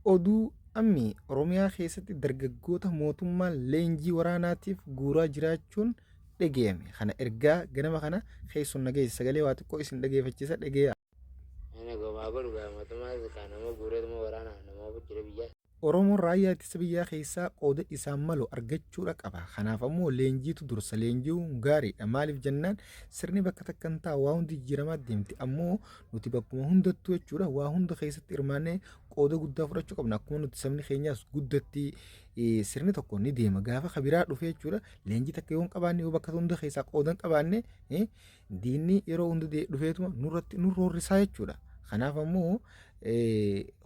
Oduu Ammee Oromiyaa keessatti dargaggoota mootummaan leenjii waraanaatiif guuraa jiraachuun dhegeyame. Kana ergaa ganama kana keessoon na geesse sagalee waa xiqqoo isin dhageeffachiisa dhegeyaa. Ani gomaa godhu gaa mootummaa kaa nama guureetuma waraanaaf nama ofu jira biyyaa. Oromoon raayyaa ittisa biyyaa keessaa qooda isaan malu argachuudha qaba. Kanaaf ammoo leenjiitu dursa. Leenji'uun gaariidha. Maaliif jennaan sirni bakka takka hin taa'u waa hundi jijjiiramaa deemti. Ammoo nuti bakkuma hundattuu jechuudha waa hunda keessatti hirmaannee qooda guddaa fudhachuu qabna. Akkuma nuti sabni keenyaas guddatti sirni tokko ni deema. Gaafa ka biraa dhufe jechuudha leenjii takka yoo hin qabaanne yoo bakka hunda keessaa qooda hin qabaanne diinni yeroo hunda dhufeetuma nurratti nurroorrisaa jechuudha. Kanaaf ammoo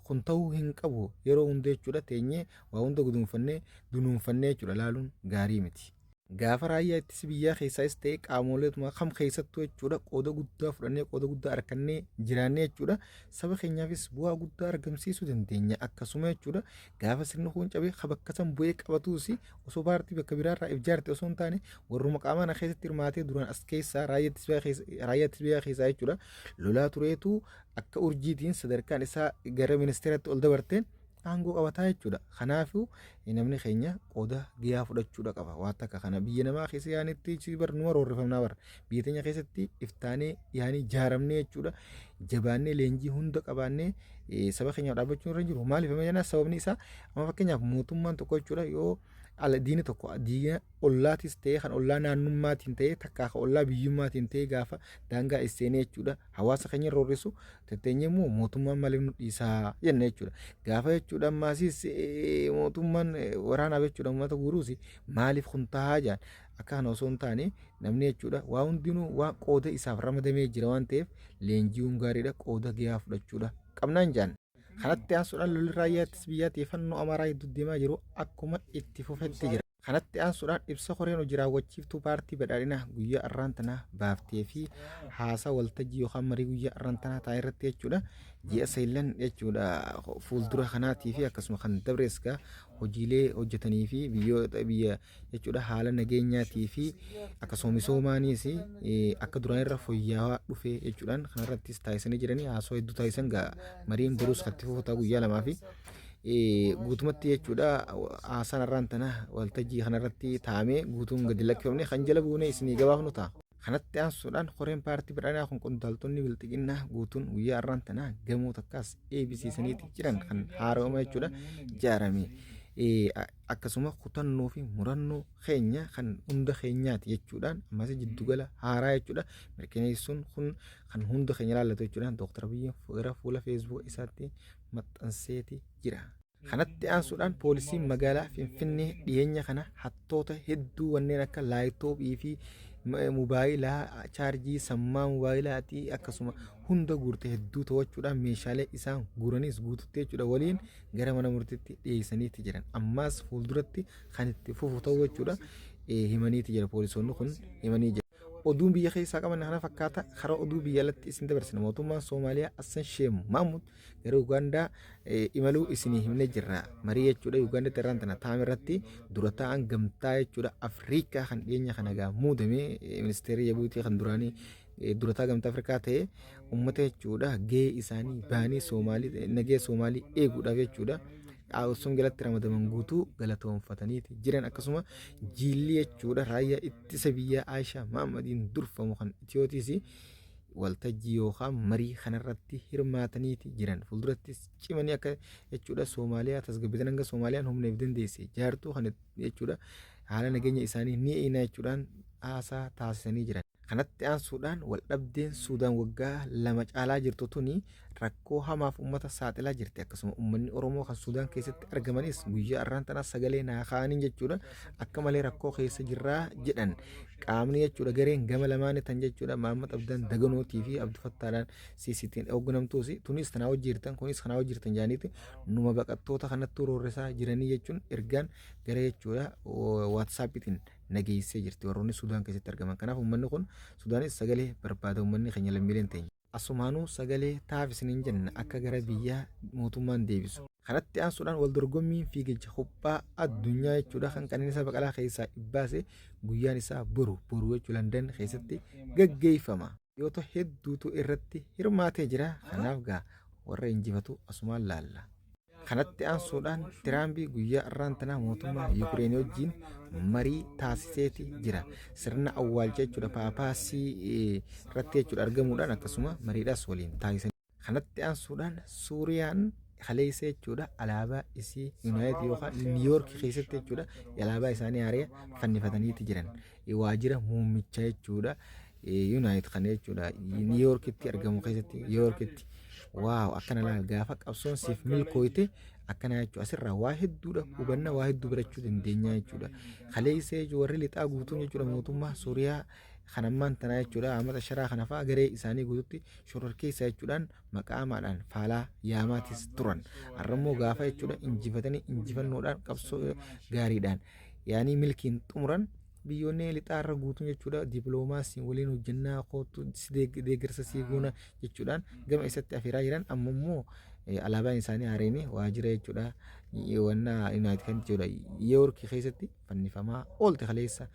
kun ta'uu hin qabu yeroo hunda jechuudha teenyee waa hunda guduunfannee dunuunfannee jechuudha laaluun gaarii miti. Gaafa raayyaa ittisa biyyaa keessaas ta'e qaamoleetuma kam keessattuu jechuudha qooda guddaa fudhannee qooda guddaa argannee jiraannee jechuudha saba keenyaafis bu'aa guddaa argamsiisuu dandeenya akkasuma jechuudha gaafa sirni kun cabee ka bakka san bu'ee qabatuus osoo paartii bakka biraarraa if jaarte osoo hin taane warruma qaamaan keessatti hirmaatee duraan as keessaa raayyaa ittisa biyyaa keessaa jechuudha lolaa tureetu akka urjiitiin sadarkaan isaa gara ministeeratti ol dabarteen aangoo qabataa jechuudha. Kanaafuu namni keenya qooda gahaa fudhachuudha qaba. Waan takka kana biyya namaa keessa yaanitti si bar numa roorrifamnaa bar. Biyya teenya keessatti iftaanee yaanii jaaramnee jechuudha. Jabaannee leenjii hunda qabaannee saba keenyaaf dhaabbachuun irra jiru. Maaliif amma jennaan sababni isaa amma fakkeenyaaf mootummaan tokko jechuudha yoo ala diini tokko diina ollaatis ta'ee kan ollaa naannummaatiin ta'ee takkaa kan ollaa biyyummaatiin ta'ee gaafa daangaa seenee jechuudha hawaasa keenya roorrisu tetteenye immoo mootummaan maaliif nu dhiisaa jenna jechuudha. Gaafa jechuudha ammaasiis mootummaan waraanaaf jechuudha uummata guuruus maaliif kun tahaa jedhan akka kana osoo hin taane namni jechuudha waa hundinuu waan qooda isaaf ramadamee jira waan ta'eef leenji'uun gaariidha qooda gahaa fudhachuudha qabnaan jedhan. Kanatti aansuudhaan lolli raayyaa ittisa biyyaatii fannoo Amaaraa gidduu deemaa jiru akkuma itti fufetti jira. Kanatti aansuudhaan ibsa koreen hojii raawwachiiftuu paartii badhaadhinaa guyyaa arraan tanaa baaftee fi haasaa waltajjii yookaan marii guyyaa arraan tanaa taa'e irratti jechuudha ji'a sayllan jechuudha fuuldura kanaatii fi akkasuma kan dabrees gaa hojiilee hojjetanii fi biyyoota biyya jechuudha haala nageenyaatii fi akkasuma misoomaaniis akka duraan irra fooyya'aa dhufe jechuudhaan kanarrattis taasisanii jiranii haasoo hedduu taasisan gaa mariin boruus kan itti fufu ta'a guyyaa lamaa fi guutumatti jechuudha haasaan har'aan tana waltajjii kanarratti taa'amee guutuun gadi lakkifamne kan jala buune isinii gabaafnu ta'a. Kanatti aansuudhaan koreen paartii badhaadhinaa kun qondaaltonni bilxiginnaa guutuun guyyaa har'aan tana gamoo takkaas eebisiisaniiti jiran kan haaromame jechuudha ijaarame. Akkasuma kutannoo fi murannoo keenya kan hunda keenyaati jechuudhaan ammas jiddugala haaraa jechuudha mirkaneessuun kun kan hunda keenya ilaallatu jechuudhaan Dooktar Abiyyiin gara fuula feesbuuka isaatti maxxanseeti jira. Kanatti aansuudhaan poolisiin magaalaa Finfinnee dhiyeenya kana hattoota hedduu wanneen akka laayitoophii fi mobaayilaa chaarjii sammaa mobaayilaatii akkasuma hunda guurte hedduu to'achuudhaan meeshaalee isaan guuranis guututti jechuudha waliin gara mana murtiitti dhiyeessaniiti jiran. Ammaas fuulduratti kan itti fufu ta'uu jechuudha himaniiti jira poolisoonni kun himanii jira. Oduun biyya keessaa qabanne kana fakkaata karaa oduu biyya alatti isin dabarsina. Mootummaan Soomaaliyaa Hassan Sheem Mahmud gara Ugaandaa imaluu isinii himne jirra. Marii jechuudha Ugaandaatti irraan tana taa'ame irratti dura taa'an gamtaa jechuudha Afrikaa kan dhiyeenya kana gaa muudame ministeerri Jabuutii kan duraanii dura taa'aa gamtaa Afrikaa ta'e uummata jechuudha gahee isaanii bahanii Soomaalii nagaya Soomaalii eeguudhaaf jechuudha. Osoo jalatti ramadaman guutuu galatoomfataniiti jiran akkasuma jiilli jechuudha raayyaa ittisa biyyaa Aayishaa Mahaammadiin durfamu kan Itiyootiis waltajjii yookaan marii kanarratti hirmaataniiti jiran fuuldurattis cimanii akka jechuudha Soomaaliyaa tasgabbitan hanga Soomaaliyaan humna if dandeesse jaartuu kan jechuudha haala nageenya isaanii ni eeyna jechuudhaan haasaa taasisanii jiran. Kanatti aansuudhaan waldhabdeen Suudaan waggaa 2 caalaa jirtu tuni rakkoo hamaaf ummata saaxilaa jirti. Akkasuma ummanni Oromoo kan Suudaan keessatti argamanis guyyaa arraan tanaa sagalee naa kaa'aniin jechuudha akka malee rakkoo keessa jirraa jedhan. Qaamni jechuudha gareen gama lamaanii tan jechuudha Mahammad Abdaan Daganootii fi Abdufattaadhaan Siisitiin hoogganamtuus tunis tanaa wajji jirtan kunis kanaa wajji jirtan jaaniiti numa baqattoota kanattuu roorrisaa jiranii jechuun ergaan gara jechuudha waatsaappiitiin nageessee jirti warroonni Sudaan keessatti argaman. Kanaaf uummanni kun Sudaanis sagalee barbaada uummanni keenya lammiileen teenya. Asumaanuu sagalee taaf isiniin jenna akka gara biyyaa mootummaan deebisu. Kanatti aansuudhaan wal dorgommiin fiigicha kuphaa addunyaa jechuudha kan Qananiisaa Baqalaa keessaa ibbaase guyyaan isaa boru boru jechuu Landan keessatti gaggeeffama. Biyyoota hedduutu irratti hirmaatee jira. Kanaaf gaa warra injifatu asumaan laalla. Kanatti aansuudhaan Tiraampi guyyaa har'aan tanaa mootummaa Yukireen wajjin marii taasiseeti jira. Sirna awwaalcha jechuudha paapaasii irratti jechuudha argamuudhaan akkasuma mariidhaas waliin taasisan. Kanatti aansuudhaan Suuriyaan kaleessa jechuudha alaabaa isii Yuunaayit yookaan Niiyoork keessatti jechuudha alaabaa isaanii haaraya fannifataniiti jiran. Waajjira muummicha jechuudha Yuunaayit kana jechuudha Niiyoorkitti argamu keessatti Niiyoorkitti. Waaw, akkana laal, gaafa qabsoon siif milkooyte akkana jechuudha. Asirraa waa hedduudha hubanna, waa hedduu barachuu dandeenya jechuudha. Kaleessa jechuudha warri lixaa guutuun jechuudha mootummaa Suuriyaa kan ammaan tanaa jechuudha Ahmad Asharaa kana fa'aa garee isaanii guututti shororkeessa jechuudhaan maqaa hamaadhaan faalaa yaamaatis turan. Har'ammoo gaafa jechuudha injifatanii injifannoodhaan qabsoo gaariidhaan yaanii milkiin xumuran, biyyoonni lixaa irra guutuun jechuudha dippiloomaasiin waliin hojjennaa, kootu si deeggarsa sii goona jechuudhaan gama isatti afeeraa jiran. Amma immoo alaabaan isaanii haareen waajjira jechuudha wannaa Yuunaayitid kan jechuudha Yoorki keessatti fannifamaa oolte kaleessa.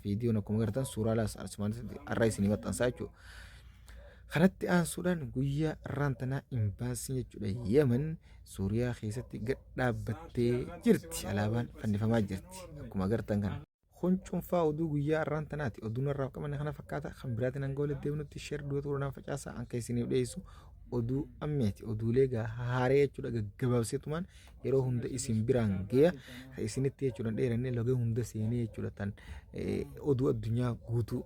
Viidiyoon akkuma agartan suuraa laas asumaan har'a isinii maxxansaa jechuudha. Kanatti aansuudhaan guyyaa har'aan tanaa imbaasiin jechuudha Yemen Suuriyaa keessatti gad dhaabbattee jirti. Alaabaan fannifamaa jirti akkuma agartan kana. Kun cuunfaa oduu guyyaa har'aan tanaati. Oduun har'aaf qabanne kana fakkaata. Kan biraatiin hanga walitti deebinutti share du'a turuudhaan facaasaa, anka isiniif dhiyeessu oduu ammeeti. Oduulee haaree jechuudha gaggabaabseetumaan yeroo hunda isin biraan geeya. Isinitti jechuudha dheerannee logee hunda seenee jechuudha tan oduu addunyaa guutuu.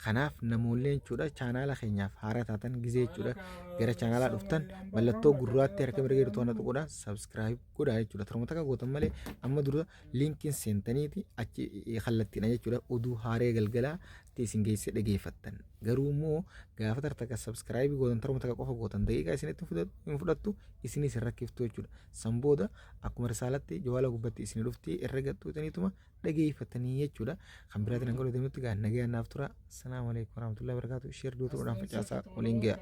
Kanaaf namoolleen jechuudha chaanaala keenyaaf haaraa taatan gizee jechuudha gara chaanaalaa dhuftan mallattoo gurraatti harka mirga jirtu kana tuquudhaan subscribe godhaa jechuudha. Torma takka gootan malee amma dura liinkiin seentaniiti achi kallattiidha jechuudha oduu haaree galgalaa isin geessee dhageeffattan. Garuu immoo gaafa tartaka subscribe gootan, torma takka qofa gootan, daqiiqaa isinitti hin fudhattu, isinis hin rakkiftu jechuudha. San booda akkuma risaalatti jawaala gubbatti isin dhufti, irra gaxxuutaniituma dhageeffatanii jechuudha. Kan biraatiin hanga deemutti gaa nagayaan naaf tura. Salaamu alaikum warahmatullahi wabarakatuh. Share duutuudhaan facaasaa waliin ga'a.